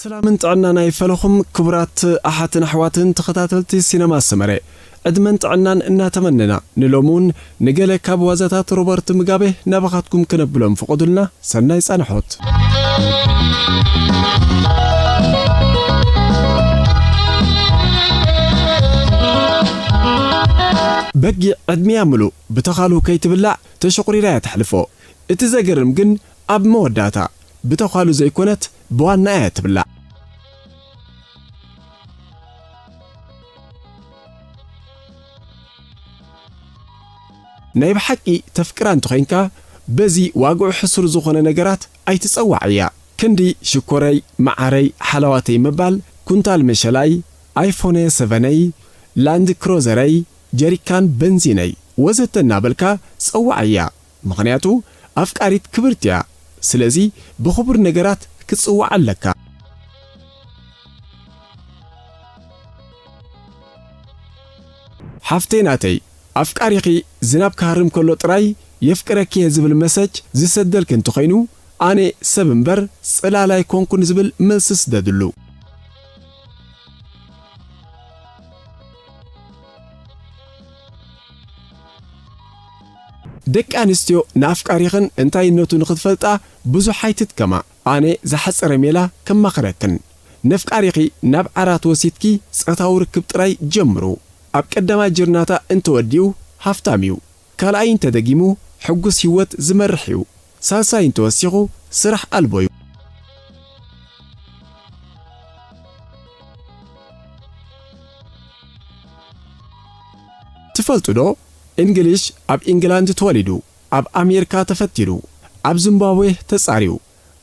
ሰላምን ጥዕናን ኣይፈለኹም ክቡራት ኣሓትን ኣሕዋትን ተኸታተልቲ ሲነማ ሰመረ፣ ዕድመን ጥዕናን እናተመነና፣ ንሎሚ እውን ንገለ ካብ ዋዛታት ሮበርት ምጋቤ ናባኻትኩም ክነብሎም ፍቐዱልና። ሰናይ ጻንሖት። በጊዕ ዕድሚያ ምሉእ ብተኻሉ ከይትብላዕ ተሸቑሪራ እያ ተሕልፎ። እቲ ዘገርም ግን ኣብ መወዳእታ ብተዃሉ ዘይኮነት ብዋና እያ ትብላዕ። ናይ ብሓቂ ተፍቅራ እንተኾይንካ በዚ ዋግኡ ሕሱር ዝኾነ ነገራት ኣይትጸዋዕያ። ክንዲ ሽኮረይ፣ መዓረይ፣ ሓላዋተይ ምባል፣ ኩንታል መሸላይ፣ ኣይፎነ ሰቨነይ፣ ላንድ ክሮዘረይ፣ ጀሪካን በንዚነይ ወዘተ እናበልካ ጸዋዓያ። ምኽንያቱ ኣፍቃሪት ክብርቲ እያ። ስለዚ ብኽቡር ነገራት ክትጽዋዕ ኣለካ። ሓፍተይ ናተይ፣ ኣፍቃሪኺ ዝናብ ክሃርም ከሎ ጥራይ የፍቅረኪ እየ ዝብል መሰጅ ዝሰደልኪ እንተኾይኑ፣ ኣነ ሰብ እምበር ጽላል ኣይኮንኩን ዝብል መልሲ ስደድሉ። ደቂ ኣንስትዮ ንኣፍቃሪኽን እንታይነቱ ንኽትፈልጣ ብዙሕ ኣይትድከማ። ኣነ ዝሓጸረ ሜላ ከማኽረክን። ነፍቃሪኺ ናብ ዓራት ወሲድኪ ጾታዊ ርክብ ጥራይ ጀምሩ። ኣብ ቀዳማይ ጅርናታ እንተወዲኡ ሃፍታም እዩ። ካልኣይ እንተደጊሙ ሕጉስ ህይወት ዝመርሕ እዩ። ሳልሳይ እንተወሲኹ ስራሕ ኣልቦ እዩ። ትፈልጡ ዶ? እንግሊሽ ኣብ ኢንግላንድ ተወሊዱ፣ ኣብ ኣሜሪካ ተፈቲኑ፣ ኣብ ዚምባብዌ ተጻርዩ፣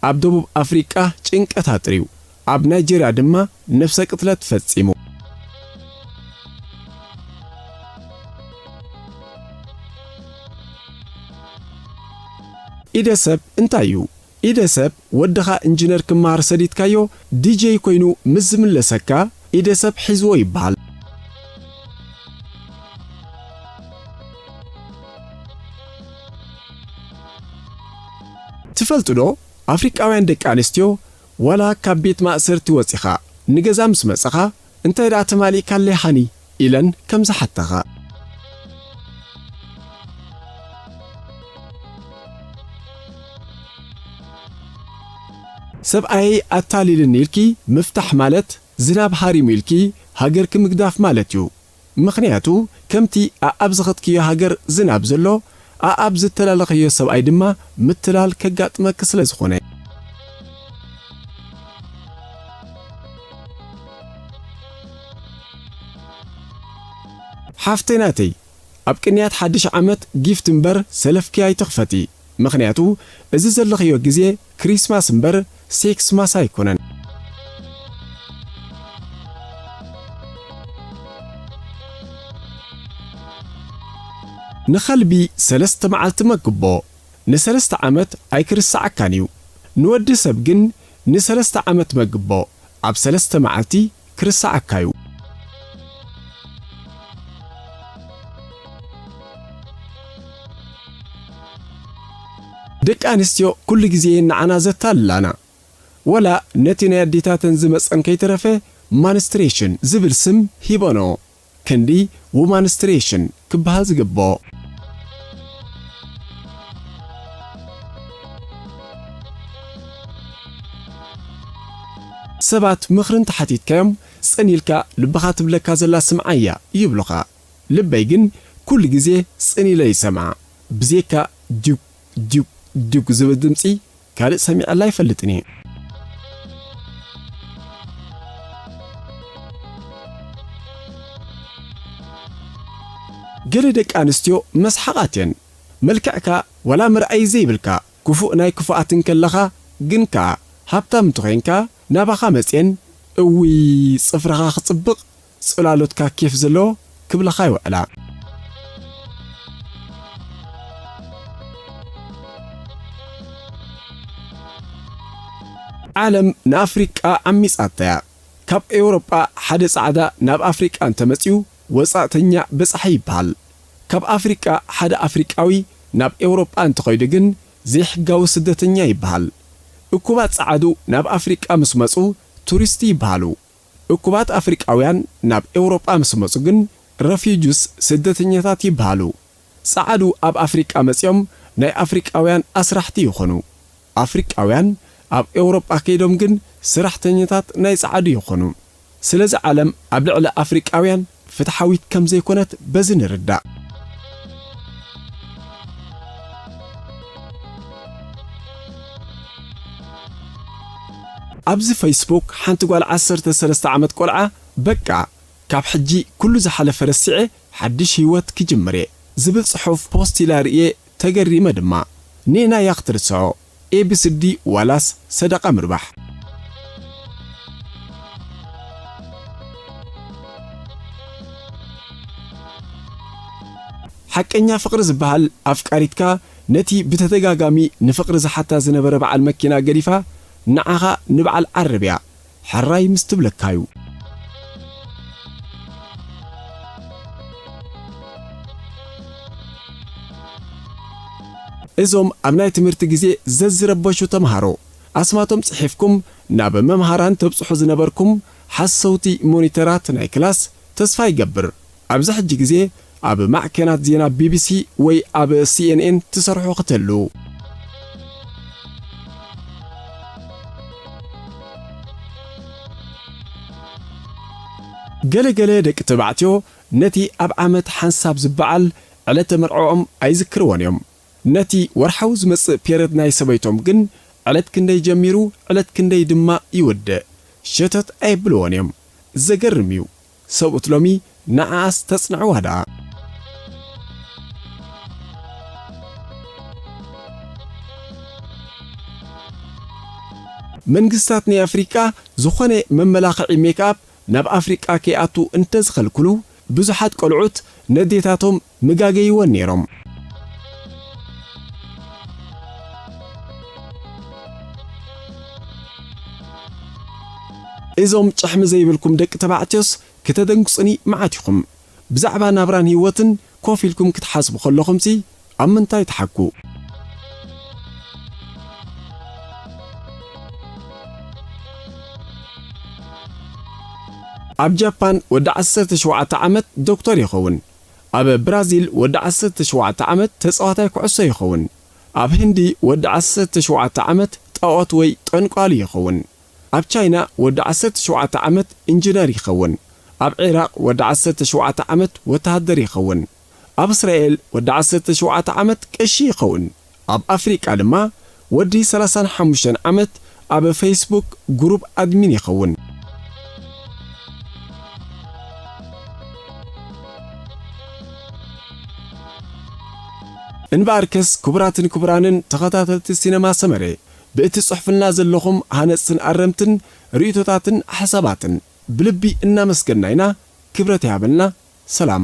ኣብ ደቡብ ኣፍሪቃ ጭንቀት ኣጥርዩ፣ ኣብ ናይጄርያ ድማ ነፍሰ ቅትለት ፈጺሙ። ኢደ ሰብ እንታይ እዩ? ኢደ ሰብ ወድኻ ኢንጂነር ክመሃር ሰዲድካዮ ዲጀይ ኮይኑ ምስ ዝምለሰካ ኢደ ሰብ ሒዝዎ ይበሃል። ትፈልጡ ዶ? ኣፍሪቃውያን ደቂ ኣንስትዮ ዋላ ካብ ቤት ማእሰርቲ ወጺኻ ንገዛ ምስ መጻኻ፣ "እንታይ ደኣ ተማሊእካለይ ሃኒ?" ኢለን ከም ዝሓታኻ። ሰብኣየይ ኣታሊልኒ ኢልኪ ምፍታሕ ማለት፣ ዝናብ ሃሪሙ ኢልኪ ሃገርኪ ምግዳፍ ማለት እዩ። ምኽንያቱ፣ ከምቲ ኣኣብ ዝኸድክዮ ሃገር ዝናብ ዘሎ፣ ኣኣብ ዝተላለኽዮ ሰብኣይ ድማ ምትላል ከጋጥመኪ ስለ ዝኾነ። ሓፍተይ ናተይ፣ ኣብ ቅንያት ሓድሽ ዓመት ጊፍት እምበር ሰለፍኪ ኣይትኽፈቲ። ምኽንያቱ፣ እዚ ዘለኽዮ ግዜ ክሪስማስ እምበር ሴክስማስ ኣይኮነን። ንኸልቢ ሰለስተ መዓልቲ መግቦ፣ ንሰለስተ ዓመት ኣይክርሳዓካን እዩ። ንወዲ ሰብ ግን ንሰለስተ ዓመት መግቦ፣ ኣብ ሰለስተ መዓልቲ ክርሳዓካ እዩ። ደቂ ኣንስትዮ ኩሉ ግዜ ንዓና ዘታልላና። ወላ ነቲ ናይ ኣዴታተን ዝመጸን ከይተረፈ ማንስትሬሽን ዝብል ስም ሂበንኦ። ክንዲ ውማንስትሬሽን ክበሃል ዝግብኦ። ሰባት ምኽሪ እንተሓቲትካዮም ጽን ኢልካ ልብኻ ትብለካ ዘላ ስምዓያ ይብሉኻ። ልበይ ግን ኩሉ ግዜ ጽን ኢለ ይሰምዓ። ብዜካ ጁግ ጁግ ጁግ ዝብል ድምጺ ካልእ ሰሚዐላ ኣይፈልጥን እየ። ገለ ደቂ ኣንስትዮ መስሓቓት እየን። መልክዕካ ዋላ ምርኣይ ዘይብልካ፣ ክፉእ ናይ ክፉኣት እንከለኻ ግን ከኣ ሃብታም እንተኾይንካ ናባኻ መጽየን፣ "እውይ ጽፍርኻ ክጽብቕ፣ ጽላሎትካ ኬፍ ዘለዎ" ክብላኻ ይውዕላ። ዓለም ንኣፍሪቃ ዓሚጻታ እያ። ካብ ኤውሮጳ ሓደ ጻዕዳ ናብ ኣፍሪቃ እንተመጺኡ ወጻእተኛ በጻሒ ይበሃል። ካብ ኣፍሪቃ ሓደ ኣፍሪቃዊ ናብ ኤውሮጳ እንተኸይዱ ግን ዘይሕጋዊ ስደተኛ ይበሃል። እኩባት ጸዓዱ ናብ ኣፍሪቃ ምስ መጹ ቱሪስት ይበሃሉ። እኩባት ኣፍሪቃውያን ናብ ኤውሮጳ ምስ መጹ ግን ረፊጁስ፣ ስደተኛታት፣ ይበሃሉ። ጸዓዱ ኣብ ኣፍሪቃ መጺኦም ናይ ኣፍሪቃውያን ኣስራሕቲ ይኾኑ። ኣፍሪቃውያን ኣብ ኤውሮጳ ከይዶም ግን ስራሕተኛታት ናይ ጸዓዱ ይኾኑ። ስለዚ ዓለም ኣብ ልዕሊ ኣፍሪቃውያን ፍትሓዊት ከም ዘይኮነት በዚ ንርዳእ። ኣብዚ ፌስቡክ ሓንቲ ጓል ዓሰርተ ሰለስተ ዓመት ቆልዓ፣ "በቃ፣ ካብ ሕጂ ኩሉ ዝሓለፈ ረሲዐ ሓድሽ ህይወት ክጅምር እየ" ዝብል ጽሑፍ ፖስት ኢላ ርእየ፣ ተገሪመ ድማ። ኔናያ ክትርስዖ፣ ኤ ቢ ሲ ዲ ዋላስ ሰደቓ ምርባሕ? ሓቀኛ ፍቕሪ ዝበሃል፣ ኣፍቃሪትካ ነቲ ብተደጋጋሚ ንፍቕሪ ዝሓታ ዝነበረ በዓል መኪና ገዲፋ፣ ንዓኻ ንበዓል ዓረብያ ሕራይ ምስ ትብለካዩ። እዞም ኣብ ናይ ትምህርቲ ግዜ ዘዝረበሹ ተምሃሮ፣ ኣስማቶም ጽሒፍኩም ናብ መምሃራን ተብጽሑ ዝነበርኩም ሓሰውቲ ሞኒተራት ናይ ክላስ፣ ተስፋ ይገብር ኣብዚ ሕጂ ግዜ ኣብ ማዕከናት ዜና ቢ ቢ ሲ ወይ ኣብ ሲ ኤን ኤን ትሰርሑ ክትህልዉ። ገለ ገለ ደቂ ተባዕትዮ ነቲ ኣብ ዓመት ሓንሳብ ዝበዓል ዕለተ መርዕኦም ኣይዝክርዎን እዮም። ነቲ ወርሓዊ ዝመጽእ ፔረድ ናይ ሰበይቶም ግን ዕለት ክንደይ ጀሚሩ፣ ዕለት ክንደይ ድማ ይውድእ፣ ሸተት ኣየብልዎን እዮም። ዘገርም እዩ። ሰብኡት ሎሚ ንዓኣስ ተጽንዕዋ ደኣ። መንግስታት ናይ ኣፍሪቃ ዝኾነ መመላኽዒ ሜክኣፕ ናብ ኣፍሪቃ ከይኣቱ እንተዝኸልክሉ፣ ብዙሓት ቆልዑት ነዴታቶም ምጋገይወን ነይሮም። እዞም ጭሕሚ ዘይብልኩም ደቂ ተባዕትዮስ፣ ክተደንግጹኒ መዓት ኢኹም። ብዛዕባ ናብራን ህይወትን ኮፍ ኢልኩም ክትሓስቡ ከለኹምሲ፣ ኣብ ምንታይ ትሓኩ? ኣብ ጃፓን ወዲ ዓሰርተ ሸውዓተ ዓመት ዶክተር ይኸውን። ኣብ ብራዚል ወዲ ዓሰርተ ሸውዓተ ዓመት ተጻዋታይ ኩዕሶ ይኸውን። ኣብ ህንዲ ወዲ ዓሰርተ ሸውዓተ ዓመት ጣኦት ወይ ጠንቋሊ ይኸውን። ኣብ ቻይና ወዲ ዓሰርተ ሸውዓተ ዓመት ኢንጂነር ይኸውን። ኣብ ዒራቕ ወዲ ዓሰርተ ሸውዓተ ዓመት ወተሃደር ይኸውን። ኣብ እስራኤል ወዲ ዓሰርተ ሸውዓተ ዓመት ቀሺ ይኸውን። ኣብ ኣፍሪቃ ድማ ወዲ ሰላሳን ሓሙሽተን ዓመት ኣብ ፌስቡክ ግሩፕ ኣድሚን ይኸውን። እንበኣርከስ ክቡራትን ክቡራንን ተኸታተልቲ ሲነማ ሰመረ፣ ብእቲ ጽሑፍልና ዘለኹም ሃነጽትን ኣረምትን ርእይቶታትን ሓሳባትን ብልቢ እናመስገንና ኢና። ክብረት ይሃበልና። ሰላም።